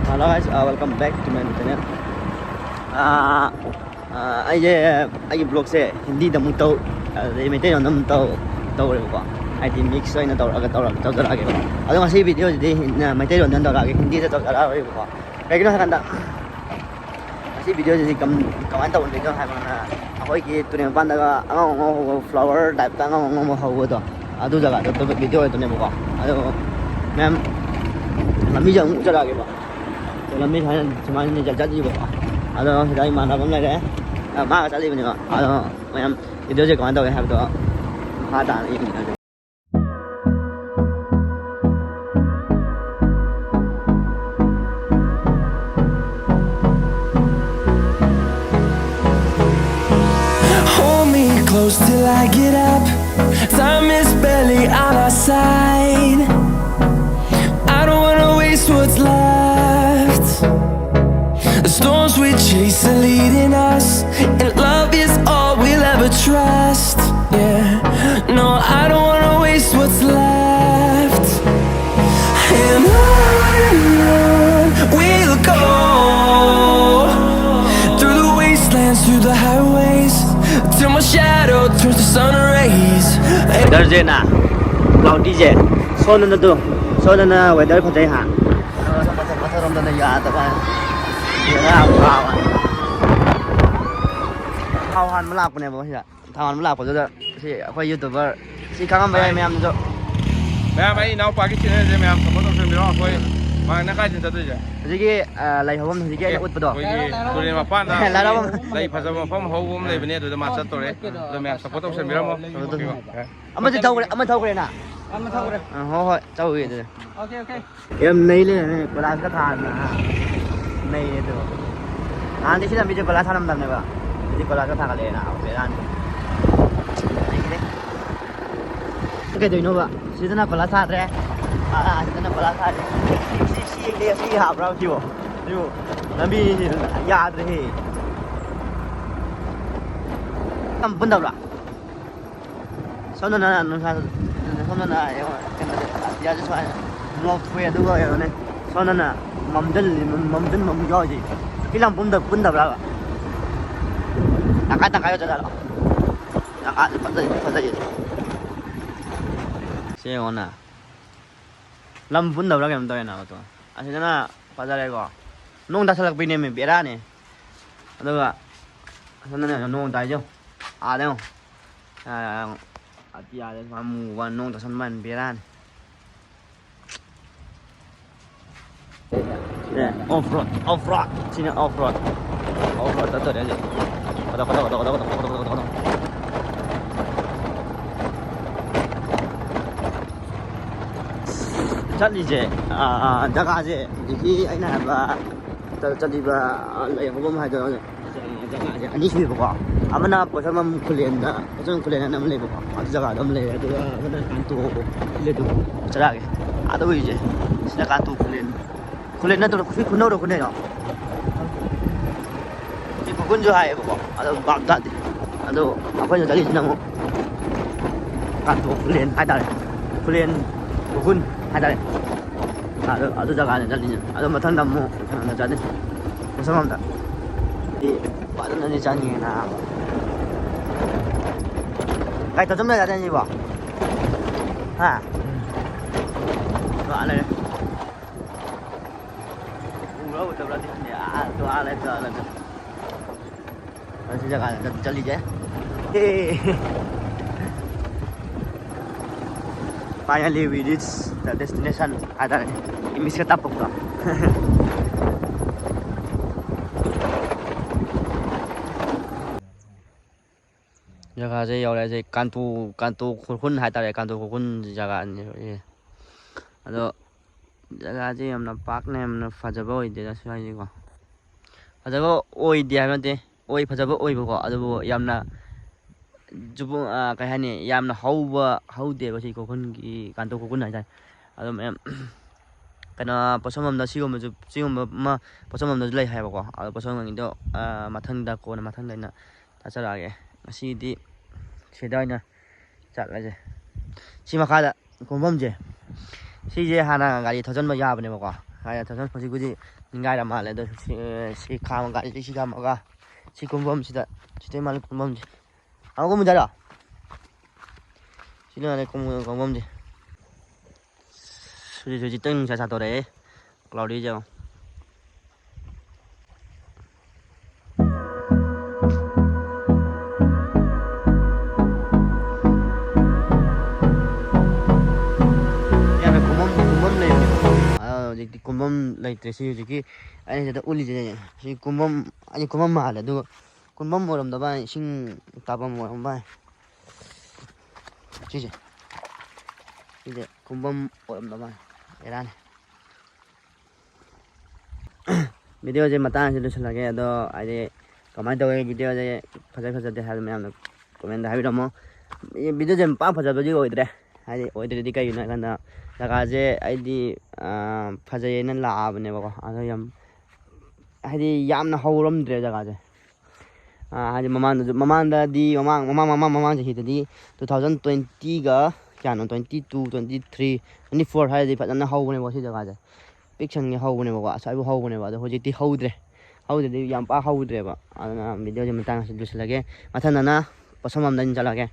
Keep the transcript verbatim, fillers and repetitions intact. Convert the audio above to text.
Hello guys, uh, welcome back to my channel. Uh, ꯑꯩꯁꯦ ꯑꯩꯒꯤ ꯕ꯭ꯂꯣꯛꯁꯦ ꯍꯤꯟꯗꯤꯗ ꯑꯃꯨꯛ ꯇꯧ, ꯑꯗꯩ ꯃꯩꯇꯩꯂꯣꯟꯗ ꯑꯃꯨꯛ ꯇꯧ ꯇꯧꯔꯦꯕꯀꯣ꯫ ꯍꯥꯏꯗꯤ ꯃꯤꯛꯁ ꯑꯣꯏꯅ ꯇꯧꯔꯒ ꯇꯧꯔꯒ ꯇꯧꯖꯔꯛꯑꯒꯦꯕ꯫ ꯑꯗꯣ ꯉꯁꯤ ꯚꯤꯗꯤꯑꯣꯁꯤꯗꯤ ꯃꯩꯇꯩꯂꯣꯟꯗ ꯑꯣꯏꯅ ꯇꯧꯔꯛꯑꯒꯦ, ꯍꯤꯟꯗꯤꯗ ꯇꯧꯖꯔꯛꯑꯔꯣꯏꯕꯀꯣ꯫ ꯀꯩꯒꯤꯅꯣ ꯍꯥꯏꯀꯥꯟꯗ ꯉꯁꯤ ꯚꯤꯗꯤꯑꯣꯁꯤꯗꯤ ꯀꯝ- ꯀꯃꯥꯏꯅ ꯇꯧꯕ ꯚꯤꯗꯤꯑꯣ ꯍꯥꯏꯕꯅ, ꯑꯩꯈꯣꯏꯒꯤ ꯇꯨꯔꯦꯜ ꯃꯄꯥꯟꯗꯒ ꯑꯉꯧ ꯑꯉꯧꯕ flower type ꯇ ꯑꯉꯧ ꯑꯉꯧꯕ ꯍꯧꯕꯗꯣ, ꯑꯗꯨ ꯖꯒꯥꯗꯣ ꯚꯤꯗꯤꯑꯣ ꯑꯣꯏꯗꯣꯏꯅꯦꯕꯀꯣ꯫ ꯑꯗꯣ ꯃꯌꯥꯝ ꯂꯝꯕꯤꯁꯦ ꯑꯃꯨꯛ ꯆꯠꯂꯛꯑꯒꯦꯕ꯫ ꯂꯝꯕꯤ ꯁꯨꯃꯥꯏꯅ ꯁꯨꯃꯥꯏꯅ ꯆꯠꯂꯤꯕꯀꯣ꯫ ꯑꯗꯣ ꯁꯤꯗ ꯏꯃꯥꯟꯅꯕ ꯑꯃ ꯂꯩꯔꯦ, ꯃꯥꯒ ꯆꯠꯂꯤꯕꯅꯦꯕ꯫ ꯑꯗꯣ ꯃꯌꯥꯝ ꯚꯤꯗꯤꯑꯣꯁꯦ ꯀꯃꯥꯏꯅ ꯇꯧꯒꯦ ꯍꯥꯏꯕꯗꯣ ꯃꯈꯥ ꯇꯥꯅ ꯌꯦꯡꯃꯤꯟꯅꯁꯦ꯫ Hold me close till I get up. Time is barely on our side. I don't wanna waste what's left. The storms we chase are leading us, and love is all we'll ever trust. Yeah, no, I don't wanna waste what's left. And on we'll go, through the wastelands, through the highways, till my shadow turns to sun rays. Weather ꯁꯦ ꯅ cloudy ꯁꯦ, ꯁꯣꯝꯗꯅ ꯑꯗꯨ, ꯁꯣꯝꯗꯅ weather ꯐꯖꯩ ꯍꯥ꯫ ꯑꯗꯨꯒ ꯁꯣꯝ ꯃꯊꯛ, ꯃꯊꯛꯔꯣꯝꯗꯅ ꯌꯥꯗꯕ꯫ ꯕꯦꯔꯥ ꯑꯃ ꯀꯥꯕ꯫ ꯊꯥꯎ ꯍꯥꯟꯕ ꯂꯥꯛꯄꯅꯦꯕ ꯁꯤꯗ꯫ ꯊꯥꯎ ꯍꯥꯟꯕ ꯂꯥꯛꯄꯗꯨꯗ ꯁꯤ ꯑꯩꯈꯣꯏ YouTuber ꯁꯤ ꯈꯪꯉꯝꯕ ꯌꯥꯏ ꯃꯌꯥꯝꯁꯨ꯫ ꯃꯌꯥꯝ, ꯑꯩ ꯏꯅꯥꯎꯄꯥꯒꯤ channel ꯁꯦ ꯃꯌꯥꯝ support ꯇꯧꯁꯟꯕꯤꯔꯣ꯫ ꯑꯩꯈꯣꯏ ꯃꯥ ꯅꯪ ꯀꯥꯏꯗꯅ ꯆꯠꯇꯣꯏꯁꯦ? ꯍꯧꯖꯤꯛꯀꯤ, ꯑ, ꯂꯩ ꯍꯧꯐꯝ ꯍꯧꯖꯤꯛꯀꯤ ꯑꯩꯅ ꯎꯠꯄꯗꯣ꯫ ꯑꯩꯈꯣꯏꯒꯤ ꯇꯨꯔꯦꯜ ꯃꯄꯥꯟꯗ ꯂꯥꯏꯔꯥꯎꯕꯝ꯫ ꯂꯩ ꯐꯖꯕ ꯃꯐꯝ ꯍꯧꯕ ꯑꯃ ꯂꯩꯕꯅꯦ, ꯑꯗꯨꯗ ꯃꯥ ꯆꯠꯇꯣꯔꯦ꯫ ꯑꯗꯣ ꯃꯌꯥꯝ support ꯇꯧꯁꯟꯕꯤꯔꯝꯃꯣ꯫ ꯑꯃꯁꯨ ꯊꯧꯈ꯭ꯔꯦ, ꯑꯃ ꯊꯧꯈ꯭ꯔꯦꯅ꯫ ꯑꯃ ꯊꯧꯈ꯭ꯔꯦ꯫ ꯑ, ꯍꯣꯏ, ꯍꯣꯏ, ꯆꯧꯒꯦ ꯑꯗꯨꯗꯤ꯫ Okay, okay꯫ ꯌꯥꯝ ꯅꯩ ꯂꯩꯔꯝꯃꯦ, ꯀꯣꯏꯂꯥꯁꯀ ꯊꯥꯗꯅ, ꯍꯥ? ꯅꯩꯌꯦ ꯑꯗꯨ꯫ ꯅꯍꯥꯟꯗꯤ ꯁꯤ ꯂꯝꯕꯤꯁꯦ ꯀꯣꯏꯂꯥꯁ ꯊꯥꯔꯝꯗꯕꯅꯦꯕ, ꯍꯧꯖꯤꯛ ꯀꯣꯏꯂꯥꯁꯀ ꯊꯥꯒꯠꯂꯛꯑꯦ, ꯅꯥꯕ, ꯕꯦꯔꯥꯅꯤ꯫ ꯅꯩꯈ꯭ꯔꯦ꯫ ꯀꯩꯗꯧꯅꯣꯕ? ꯁꯤꯗꯅ ꯀꯣꯏꯂꯥꯁ ꯊꯥꯗ꯭ꯔꯦ, ꯑꯥ, ꯁꯤꯗꯅ ꯀꯣꯏꯂꯥꯁ ꯊꯥꯗ꯭ꯔꯦ꯫ ꯁꯤ, ꯁꯤ, ꯁꯤ ꯌꯦꯡꯗꯦ, ꯁꯤ ꯍꯥꯞꯄ꯭ꯔꯥ ꯁꯤꯕꯣ? ꯁꯤꯕꯨ ꯂꯝꯕꯤ ꯌꯥꯗ꯭ꯔꯦꯍꯦ꯫ ꯌꯥꯝ ꯄꯨꯟꯗꯕ꯭ꯔꯥ? ꯁꯣꯝꯗꯅ ꯅꯨꯡꯁꯥ, ꯁꯣꯝ ꯁꯣꯝꯗꯅ ꯌꯦꯡꯉꯣ, ꯀꯩꯅꯣꯁꯦ, ꯑꯇꯤꯌꯥꯁꯦ ꯁꯨꯃꯥꯏꯅ ꯂꯥꯎꯊꯣꯛꯑꯦ, ꯑꯗꯨꯒ ꯌꯦꯡꯉꯣꯅꯦ, ꯁꯣꯝꯗꯅ ꯃꯝꯁꯤꯟ-, ꯃꯝꯁꯤꯟꯕ ꯑꯃꯨꯛ ꯌꯥꯎꯔꯤꯁꯦ꯫ ꯁꯤ ꯂꯝ ꯄꯨꯟꯗ-, ꯄꯨꯟꯗꯕ꯭ꯔꯥꯕ? ꯇꯪꯈꯥꯏ ꯇꯪꯈꯥꯏ ꯑꯣꯏ ꯆꯠꯂꯣ꯫ ꯖꯒꯥꯁꯦ ꯐꯖꯩ, ꯐꯖꯩ꯫ ꯁꯤ ꯌꯦꯡꯉꯣꯅ꯫ ꯂꯝ ꯄꯨꯟꯗꯕ꯭ꯔꯥ ꯀꯩꯅꯣꯝ ꯇꯧꯋꯦꯅ ꯑꯣꯇꯣ꯫ ꯑꯁꯤꯗꯅ ꯐꯖꯔꯦꯀꯣ꯫ ꯅꯣꯡ ꯇꯥꯁꯜꯂꯛꯄꯩꯅꯦꯃꯤ, ꯕꯦꯔꯥꯅꯦ꯫ ꯑꯗꯨꯒ ꯑꯁꯣꯝꯗꯅꯦ ꯅꯣꯡ ꯇꯥꯏꯁꯦ ꯌꯦꯡꯉꯣ꯫ ꯑꯥꯗ ꯌꯦꯡꯉꯣ꯫ ꯑꯥ, ꯑꯇꯤꯌꯥꯗ ꯁꯨꯃꯥꯏꯅ ꯃꯨꯕ ꯅꯣꯡ ꯇꯥꯁꯟꯕ ꯋꯥꯅꯤ, ꯕꯦꯔꯥꯅꯤ꯫ ꯑꯦ, off road, off road꯫ ꯁꯤꯅ off road꯫ Off road ꯆꯠꯇꯣꯔꯦ ꯍꯧꯖꯤꯛ꯫ ꯀꯗꯛ, ꯀꯗꯛ, ꯀꯗꯛ꯫ ꯆꯠꯂꯤꯁꯦ, ꯑꯥ, ꯑꯥ, ꯖꯒꯥꯁꯦ ꯍꯧꯖꯤꯛꯀꯤ ꯑꯩꯅ ꯍꯥꯏꯕ ꯆꯠ-, ꯆꯠꯂꯤꯕ, ꯑꯥ, ꯂꯩ ꯍꯧꯕꯝ ꯍꯥꯏꯗꯣ ꯖꯒꯥꯁꯦ ꯑꯅꯤ ꯁꯨꯏꯕꯀꯣ꯫ ꯑꯃꯅ ꯄꯣꯠꯁꯪꯕꯝ ꯈꯨꯂꯦꯟꯗ, ꯄꯣꯠꯁꯪꯕꯝ ꯈꯨꯂꯦꯟ ꯍꯥꯏꯅ ꯑꯃ ꯂꯩꯕꯀꯣ, ꯑꯗꯨ ꯖꯒꯥꯗ ꯑꯃ ꯂꯩꯔꯦ꯫ ꯑꯗꯨꯒ ꯑꯃꯅ ꯀꯥꯟꯇꯣ ꯈꯨꯂꯦꯟꯗꯣ ꯆꯠꯂꯛꯑꯒꯦ꯫ ꯑꯥꯗ ꯎꯏꯁꯦ, ꯁꯤꯅ ꯀꯥꯟꯇꯣ ꯈꯨꯂꯦꯟ꯫ ꯈꯨꯂꯦꯟ ꯅꯠꯇ꯭ꯔꯣ? ꯁꯤ ꯈꯨꯅꯧꯔꯣ ꯈꯨꯅꯩꯔꯣ? ꯁꯤ ꯈꯨꯔꯈꯨꯜꯁꯨ ꯍꯥꯏꯌꯦꯕꯀꯣ, ꯑꯗꯣ ꯚꯥꯞ ꯇꯥꯗꯦ꯫ ꯑꯗꯣ ꯑꯩꯈꯣꯏꯅ ꯆꯠꯂꯤꯁꯤꯅ ꯑꯃꯨꯛ ꯀꯥꯟꯇꯣ ꯈꯨꯂꯦꯟ ꯍꯥꯏꯇꯥꯔꯦ, ꯈꯨꯂꯦꯟ ꯈꯨꯔꯈꯨꯜ ꯍꯥꯏꯇꯥꯔꯦ꯫ ꯑꯗꯣ ꯑꯗꯨ ꯖꯒꯥꯅꯦ ꯆꯠꯂꯤꯁꯦ꯫ ꯑꯗꯣ ꯃꯊꯪꯗ ꯑꯃꯨꯛ ꯀꯩꯅꯣꯗ ꯆꯠꯂꯤ, ꯄꯣꯠꯁꯪꯕꯝꯗ꯫ ꯐꯖꯅꯗꯤ ꯆꯪꯉꯦꯅ꯫ ꯒꯥꯔꯤ ꯊꯧꯖꯤꯟꯕ ꯌꯥꯗꯦ ꯁꯤꯕꯣ? ꯍꯥ? ꯑꯥ ꯂꯩꯔꯦ꯫ ꯎꯕ꯭ꯔꯥ ꯎꯗꯕ꯭ꯔꯥꯗꯤ ꯈꯪꯗꯦ꯫ ꯑꯥ, ꯑꯗꯨ ꯑꯥ ꯂꯩꯕꯗꯣ, ꯑꯥ ꯂꯩꯕꯗꯣ꯫ ꯑꯁꯤ ꯖꯒꯥꯗ ꯆꯠ-, ꯆꯠꯂꯤꯁꯦ꯫ ꯑꯦ꯫ Finally we reach the destination ꯍꯥꯏꯇꯥꯔꯦ꯫ ꯏꯪꯂꯤꯁꯀ ꯇꯞꯄꯛꯄ꯫ ꯖꯒꯥꯁꯦ ꯌꯧꯔꯦ꯫ ꯑꯁꯤ ꯀꯥꯟꯇꯨ, ꯀꯥꯟꯇꯨ ꯈꯨꯔꯈꯨꯜ ꯍꯥꯏꯇꯥꯔꯦ꯫ ꯀꯥꯟꯇꯨ ꯈꯨꯔꯈꯨꯜ ꯖꯒꯥꯅꯤ꯫ ꯑꯗꯣ ꯖꯒꯥꯁꯦ ꯌꯥꯝꯅ ꯄꯥꯛꯅ ꯌꯥꯝꯅ ꯐꯖꯕ ꯑꯣꯏꯗꯦꯗ ꯁ꯭ꯋꯥꯏꯁꯦꯀꯣ꯫ ꯐꯖꯕ ꯑꯣꯏꯗꯦ ꯍꯥꯏꯕ ꯅꯠꯇꯦ, ꯑꯣꯏ, ꯐꯖꯕ ꯑꯣꯏꯕꯀꯣ, ꯑꯗꯨꯕꯨ ꯌꯥꯝꯅ ꯖꯨꯕꯨ-, ꯑ, ꯀꯩ ꯍꯥꯏꯅꯤ, ꯌꯥꯝꯅ ꯍꯧꯕ ꯍꯧꯗꯦꯕ ꯁꯤ ꯈꯨꯔꯈꯨꯜꯒꯤ, ꯀꯥꯟꯇꯨ ꯈꯨꯔꯈꯨꯜ ꯍꯥꯏꯇꯥꯔꯦ꯫ ꯑꯗꯣ ꯃꯌꯥꯝ ꯀꯩꯅꯣ, ꯄꯣꯠꯁꯪꯕꯝꯗ ꯁꯤꯒꯨꯝꯕꯁꯨ, ꯁꯤꯒꯨꯝꯕ ꯑꯃ ꯄꯣꯠꯁꯪꯕꯝꯗꯁꯨ ꯂꯩ ꯍꯥꯏꯕꯀꯣ꯫ ꯑꯗꯣ ꯄꯣꯠꯁꯪꯕꯝꯒꯤꯗꯣ, ꯑ, ꯃꯊꯪꯗ, ꯀꯣꯟꯅ ꯃꯊꯪꯗ ꯑꯩꯅ ꯆꯠꯆꯔꯛꯑꯒꯦ꯫ ꯉꯁꯤꯗꯤ ꯁꯤꯗ ꯑꯣꯏꯅ ꯆꯠꯂꯁꯦ꯫ ꯁꯤ ꯃꯈꯥꯗ ꯀꯨꯝꯐꯝꯁꯦ, ꯁꯤꯁꯦ ꯍꯥꯟꯅ ꯒꯥꯔꯤ ꯊꯧꯖꯤꯟꯕ ꯌꯥꯕꯅꯦꯕꯀꯣ꯫ ꯒꯥꯔꯤ ꯊꯧꯖꯤꯟ ꯍꯧꯖꯤꯛꯄꯨꯗꯤ ꯅꯤꯡꯒꯥꯏꯔ ꯃꯥꯜꯂꯦ꯫ ꯑꯗꯣ ꯁꯤ, ꯁꯤ ꯈꯥꯝꯃ, ꯒꯥꯔꯤꯁꯦ ꯁꯤ ꯈꯥꯝꯃꯒ ꯁꯤ ꯀꯨꯝꯐꯝꯁꯤꯗ, ꯁꯤꯗꯩ ꯃꯥꯜꯂꯦ ꯀꯨꯝꯐꯝꯁꯦ꯫ ꯑꯃꯨꯛ ꯀꯨꯝꯃꯨꯁꯦ ꯍꯥꯏꯔꯣ? ꯁꯤꯅ ꯃꯥꯜꯂꯦ ꯀꯨꯝ-, ꯀꯨꯝꯐꯝꯁꯦ꯫ ꯍꯧꯖꯤꯛ, ꯍꯧꯖꯤꯛꯇꯪ ꯅꯨꯡꯁꯥ ꯁꯥꯗꯣꯔꯛꯑꯦ꯫ Cloudy ꯁꯦ ꯌꯦꯡꯉꯣ꯫ ꯌꯥꯝꯅ ꯀꯨꯝꯐꯝ, ꯀꯨꯝꯐꯝ ꯂꯩꯕꯅꯦꯕ꯫ ꯑꯗꯣ ꯍꯧꯖꯤꯛꯇꯤ ꯀꯨꯝꯐꯝ ꯂꯩꯇ꯭ꯔꯦ꯫ ꯁꯤ ꯍꯧꯖꯤꯛꯀꯤ ꯑꯩꯅ ꯁꯤꯗ ꯎꯠꯂꯤꯁꯤꯅꯦ꯫ ꯁꯤ ꯀꯨꯝꯐꯝ, ꯑꯩ ꯀꯨꯝꯐꯝ ꯃꯥꯜꯂꯦ꯫ ꯑꯗꯨꯒ ꯀꯨꯝꯐꯝ ꯑꯣꯏꯔꯝꯗꯕ ꯏꯁꯤꯡ ꯇꯥꯐꯝ ꯑꯣꯏꯔꯝꯕ ꯌꯥꯏ꯫ ꯁꯤꯁꯦ, ꯁꯤꯁꯦ ꯀꯨꯝꯐꯝ ꯑꯣꯏꯔꯝꯗꯕ ꯃꯥꯜꯂꯦ꯫ ꯕꯦꯔꯥꯅꯤ꯫ Video ꯁꯦ ꯃꯇꯥꯡ ꯑꯁꯤꯗ ꯂꯣꯏꯁꯤꯜꯂꯒꯦ꯫ ꯑꯗꯣ ꯍꯥꯏꯗꯤ ꯀꯃꯥꯏꯅ ꯇꯧꯋꯤ video ꯁꯦ, ꯐꯖꯩ ꯐꯖꯗꯦ ꯍꯥꯏꯕꯗꯣ ꯃꯌꯥꯝꯅ comment ꯇ ꯍꯥꯏꯕꯤꯔꯝꯃꯣ꯫ Video ꯁꯦ ꯄꯥꯛ ꯐꯖꯕꯗꯤ ꯑꯣꯏꯗ꯭ꯔꯦ꯫ ꯍꯥꯏꯗꯤ ꯑꯣꯏꯗ꯭ꯔꯗꯤ ꯀꯩꯒꯤꯅꯣ ꯍꯥꯏ ꯀꯥꯟꯗ ꯖꯒꯥꯁꯦ ꯑꯩꯗꯤ, ꯑꯥ, ꯐꯖꯩꯌꯦꯅ ꯂꯥꯛꯑꯕꯅꯦꯕꯀꯣ꯫ ꯑꯗꯣ ꯌꯥꯝ, ꯍꯥꯏꯗꯤ ꯌꯥꯝꯅ ꯍꯧꯔꯝꯗ꯭ꯔꯦ ꯖꯒꯥꯁꯦ꯫ ꯑꯥ, ꯍꯥꯏꯗꯤ ꯃꯃꯥꯡꯗꯁꯨ, ꯃꯃꯥꯡꯗꯗꯤ, ꯃꯃꯥꯡ, ꯃꯃꯥꯡ, ꯃꯃꯥꯡ, ꯃꯃꯥꯡ ꯆꯍꯤꯗꯗꯤ two thousand twenty ꯒ ꯀꯌꯥꯅꯣ, twenty two, twenty three, twenty four ꯍꯥꯏꯔꯗꯤ ꯐꯖꯅ ꯍꯧꯕꯅꯦꯕ ꯁꯤ ꯖꯒꯥꯁꯦ꯫ ꯄꯤꯛ ꯁꯟꯒꯩ ꯍꯧꯕꯅꯦꯕꯀꯣ, ꯑꯁ꯭ꯋꯥꯏꯐꯥꯎ ꯍꯧꯕꯅꯦꯕ꯫ ꯑꯗꯣ ꯍꯧꯖꯤꯛꯇꯤ ꯍꯧꯗ꯭ꯔꯦ꯫ ꯍꯧꯗ꯭ꯔꯗꯤ ꯌꯥꯝ ꯄꯥꯛ ꯍꯧꯗ꯭ꯔꯦꯕ꯫ ꯑꯗꯨꯅ video ꯁꯦ ꯃꯇꯥꯡ ꯑꯁꯤꯗ ꯂꯣꯏꯁꯤꯜꯂꯒꯦ꯫ ꯃꯊꯪꯗꯅ ꯄꯣꯠꯁꯪꯕꯝꯗ ꯑꯩꯅ ꯆꯠꯂꯛꯑꯒꯦ꯫